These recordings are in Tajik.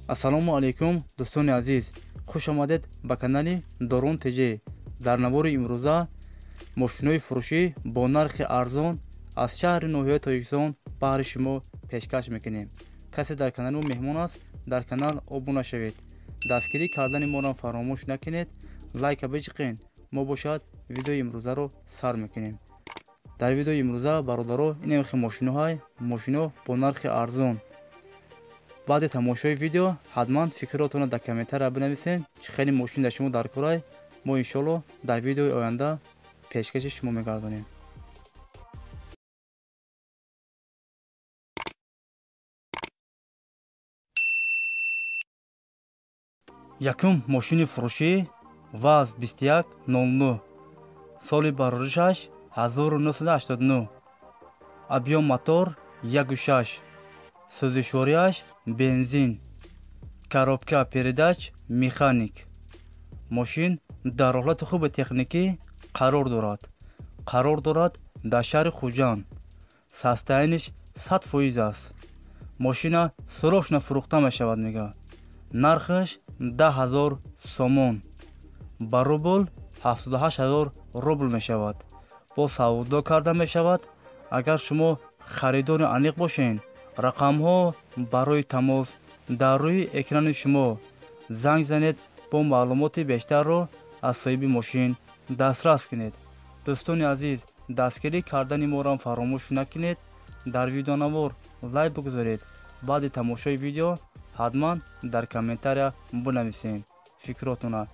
Ассалому алайкум, дӯстони азиз, хуш омадед ба канали Дорон ТЖ. Дар навори имрӯза мошинои фурӯшӣ бо нархи арзон аз шаҳри ноҳияи Тоҷикистон баҳри шумо пешкаш мекунем. Касе дар канали мо меҳмон аст, дар канал обуна шавед. Дастгирӣ кардани моро фаромӯш накунед, лайка биҷиқен. Мо бошад видеои имрӯзаро сар мекунем. Дар видеои имрӯза, бародаро, ин хел мошиноҳай, мошино бо нархи арзон. Баъди тамошои видео ҳатман фикротонро дар комментария бинависед, чӣ хеле мошин дар шумо дар корай. Мо иншоалло дар видеои оянда пешкаши шумо мегардонем. Якум мошини фурӯшӣ ВАЗ 2109, соли бароришаш 1989, объём мотор 1,6, сӯзишвориаш бензин, коробка передач механик. Мошин дар ҳолати хуби техникӣ қарор дорад. Қарор дорад дар шаҳри Хуҷанд. Состояниш 100% аст. Мошина срочно фурӯхта мешавад, мега. Нархаш 10 000 сомон. Ба рубл 78 000 рубл мешавад. Бо савдо карда мешавад. Агар шумо харидори аниқ бошед, рақамҳо барои тамос дар рӯи экрани шумо, занг занед, бо маълумоти бештарро аз соҳиби мошин дастрас кунед. Дӯстони азиз, дастгирӣ кардани моро фаромӯш накунед. Дар видеонавор лайк бигузоред. Баъди тамошои видео ҳатман дар комментария бинависед фикротона.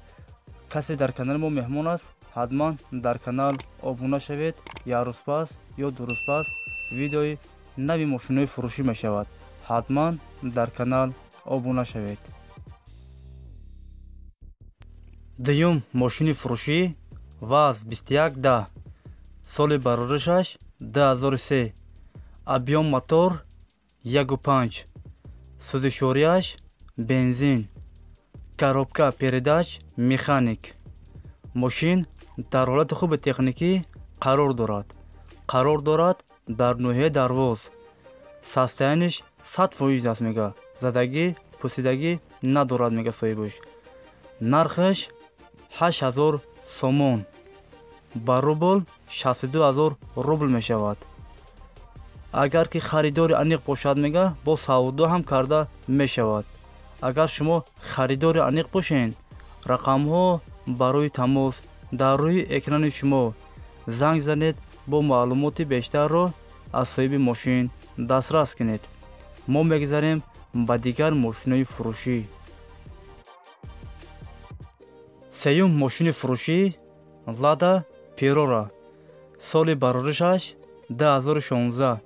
Касе дар канали мо меҳмон аст, ҳатман дар канал обуна шавед. Як рӯз пас ё 2 рӯз пас видеои нави мошинои фурӯшӣ мешавад. Ҳатман дар канал обуна шавед. Дуюм мошини фурӯшӣ ВАЗ 2110, соли бароришаш 2003, объём мотор 1,5, сӯзишвориаш бензин, коробка передач механик. Мошин дар ҳолати хуби техникӣ қарор дорад. Қарор дорад дар ноҳияи Дарвоз. Состояниш 100% аст, мега. Задагӣ, пусидагӣ надорад, мега соҳибаш. Нархаш 8000 сомон. Ба рубл 62 000 рубл мешавад. Агар ки харидори аниқ бошад, мега, бо савдо ҳам карда мешавад. Агар шумо харидори аниқ бошед, рақамҳо барои тамос дар рӯи экрани шумо, занг занед, бо маълумоти бештарро аз соҳиби мошин дастрас кунед. Мо мегзарем ба дигар мошинои фурӯшӣ. Сеюм мошини фурӯшӣ Лада Приора, соли бароришаш 2016,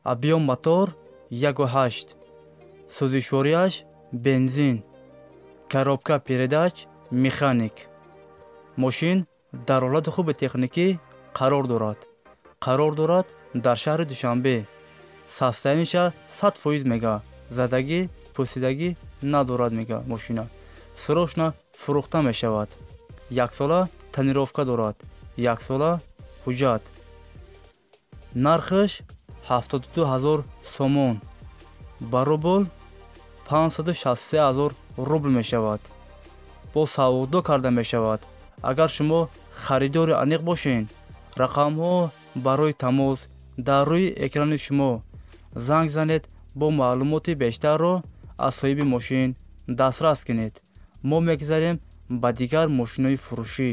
объём мотор 1,8, сӯзишвориаш бензин, коробка передач механик. Мошин дар ҳолати хуби техникӣ қарор дорад. Қарор дорад дар шаҳри Душанбе. Состояниша 100% мега. Задагӣ, пусидагӣ надорад, мега мошина. Срочно фурӯхта мешавад. Яксола тонировка дорад. Яксола ҳуҷҷат. Нархаш 72 000 сомон. Ба рубл 563 000 рубл мешавад. Бо савдо карда мешавад. Агар шумо харидори аниқ бошед, рақамҳо барои тамос дар рӯи экрани шумо, занг занед, бо маълумоти бештарро аз соҳиби мошин дастрас кунед. Мо мегзарем ба дигар мошинои фурӯшӣ.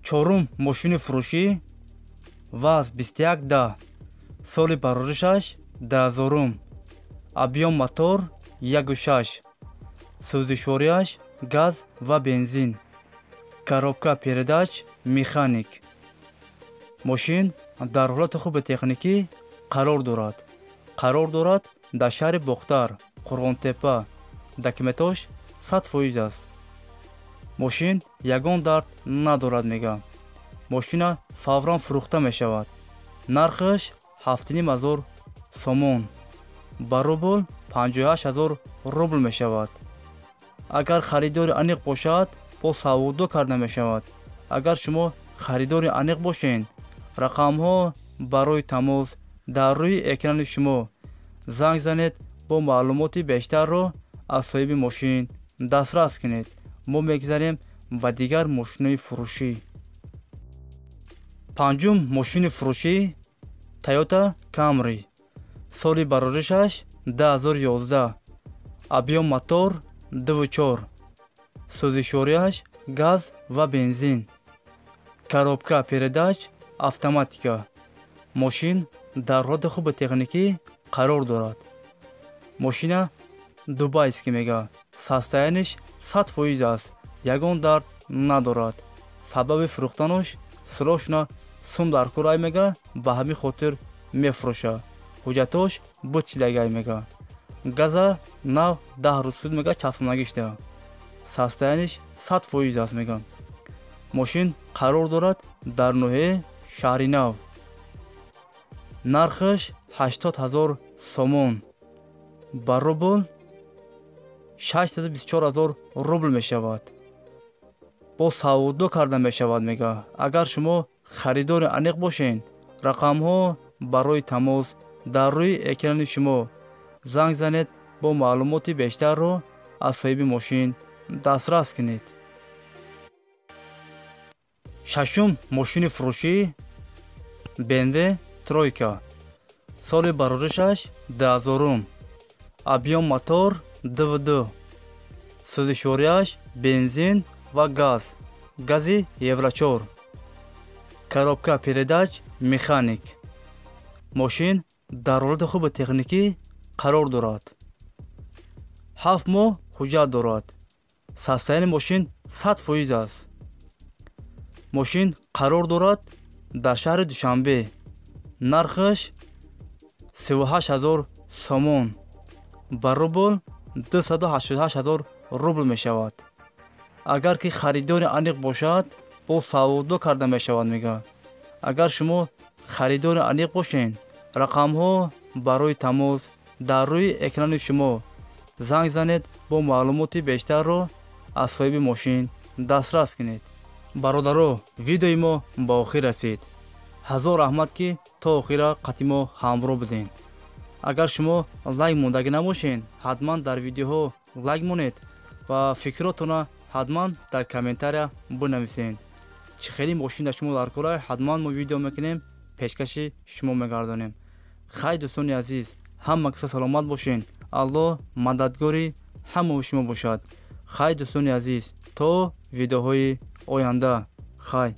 Чорум мошини фурӯшӣ ВАЗ 2110, соли бароришаш 2000-ум, объём мотор 1,6, сӯзишвориаш газ ва бензин, коробка передач механик. Мошин дар ҳолати хуби техникӣ қарор дорад. Қарор дорад дар шаҳри Бохтар, Қурғонтепа. Документош 100% аст. Мошин ягон дард надорад, мега. Мошина фавран фурӯхта мешавад. Нархаш 7500 сомон. Ба рубл 58 000 рубл мешавад. Агар харидори аниқ бошад, бо савдо карда мешавад. Агар шумо харидори аниқ бошед, рақамҳо барои тамос дар рӯи экрани шумо, занг занед, Бо маълумоти бештарро аз соҳиби мошин дастрас кунед. Мо мегзарем ба дигар мошинои фурӯшӣ. Панҷум мошини фурӯшӣ Toyota Camry, соли бароришаш 2011, объём мотор 2.4, сӯзишвориаш газ ва бензин, коробка передач автоматика. Мошин дар ҳолати хуби техникӣ қарор дорад. Мошина дубайский мега, состояние ш 100% аст, ягон дард надорад. Сабаби фурӯхтанаш срочно сум дар кор мега, ба ҳамин хотир мефурӯша. Ҳуҷҷатош бучидагай мега. Газа нав 10 рӯз суд мега часпонагишта. Состояние ш 100% аст мега. Мошин қарор дорад дар ноҳияи Шаҳри Нав. Нархаш 80 000 сомон, ба рубл 624 000 рубл мешавад. Бо савдо карда мешавад мега. Агар шумо харидори аниқ бошед, рақамҳо барои тамос дар рӯи экрани шумо, занг занед, бо маълумоти бештарро аз соҳиби мошин дастрас кунед. Шашум мошини фурӯшӣ BMW Тройка, соли бароришаш 2000, объём мотор 2.2, сӯзишвориаш бензин ва газ, гази Евро 4, коробка передач механик. Мошин дар ҳолати хуби техникӣ қарор дорад. 7 моҳ ҳуҷҷат дорад. Состояние мошин 100% аст. Мошин қарор дорад дар шаҳри Душанбе. Нархаш 38 000 сомон, ба рубл 288 000 рубл мешавад. Агар ки харидори аниқ бошад, бо савдо карда мешавад мега. Агар шумо харидори аниқ бошед, рақамҳо барои тамос дар рӯи экрани шумо, занг занед, бо маълумоти бештарро аз соҳиби мошин дастрас кунед. Бародаро, видеои мо ба охир расид. Ҳазор раҳмат, ки то охира қатъи мо ҳамроҳ будем. Агар шумо лайк мондагӣ набошед, ҳатман дар видеоҳо лайк монед ва фикротонро ҳатман дар комментария бинависед. Чӣ хеле мошин дар шумо дар кора, ҳатман мо видео мекунем, пешкаши шумо мегардонем. Хай, дӯстони азиз, ҳама каса саломат бошед. Аллоҳ мададгори ҳамаи шумо бошад. Хай, дӯстони азиз, то видеоҳои оянда. Хай.